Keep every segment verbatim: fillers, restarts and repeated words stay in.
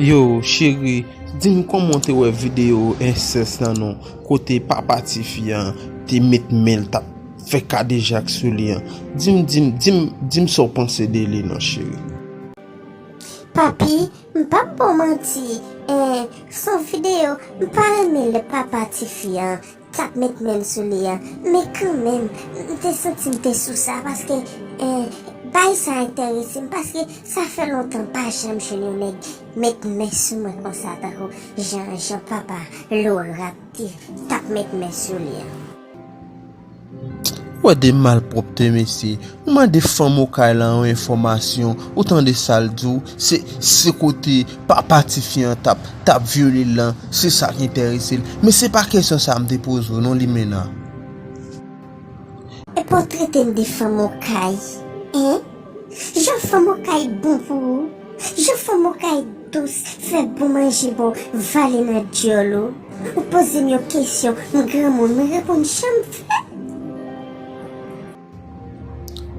Yo, cheri, di m kòman w te wè videyo ensès lan non, kote papa tifi an te met men l t ap fè kadejak sou li an. Di m, di m, di m, di m sa w panse de li non, cheri. Papi, m p ap ba w manti, eh, se yon videyo m pa renmen lè papa tifi an t ap met men l sou li an. Men kanmenm, m te santi m te sou sa, paske, eh, bay sa enterese m, paske sa fè lontan m pa janm jwenn yon nèg met men sou mwen konsa, tankou jan, jan papa Laura te, t ap met men sou li an. Ou wè de malpwòpte, mesye. Ou mande fanm Okay la yon enfòmasyon, ou tande sa l di w, se, se kote papa tifi an t ap, t ap vyole l lan, se sa k enterese l. Men se pa kesyon sa m te poze w non, Limena. Epi w trete m de fanm Okay, en? Jan fanm Okay bon pou ou, jan fanm Okay dous, fè bon manje ba w, vale nan dyòl ou. Ou poze m yon kesyon, m granmoun, mwen reponn jan m vle.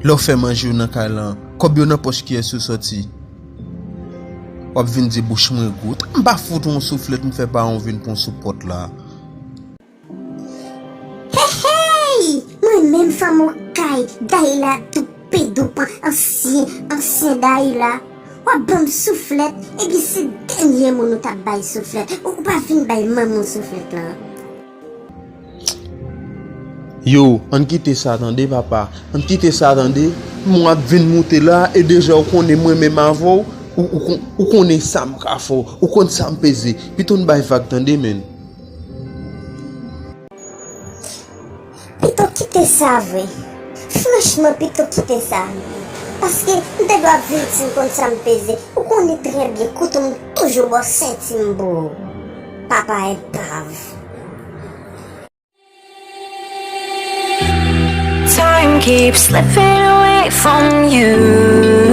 Lè w fè manje w nan kay lan, kòb yo nan pòch kiyès yo sòti? W ap vin di bouch mwen gou. M pa fout w yon souflèt m fè pa w vin pran w sou pòt la. Hey, hey! Mwen menm fanm Okay, Dayla Doupedoup, ansyen, ansyen Dayla. W ap ban m souflèt, epi se dènye moun ou t ap bay souflèt. Ou, ou pa vin bay manman w souflèt lan. Yo, ann kite sa tande, papa. Ann kite sa tande. M ap vin moute la, e deja ou konnen mwen menm avè w, ou, ou, kon- ou konnen sa m ka fè w, ou konn sa m peze. Pito n bay vag tande, menn. Pito kite sa vre. Franchman, pito kite sa. Paske m te dwe ap vin di m konn sa m peze. Ou konnen trè byen, kouto m toujou bò senti m bou. Papa enpav. Time keeps slipping away from you.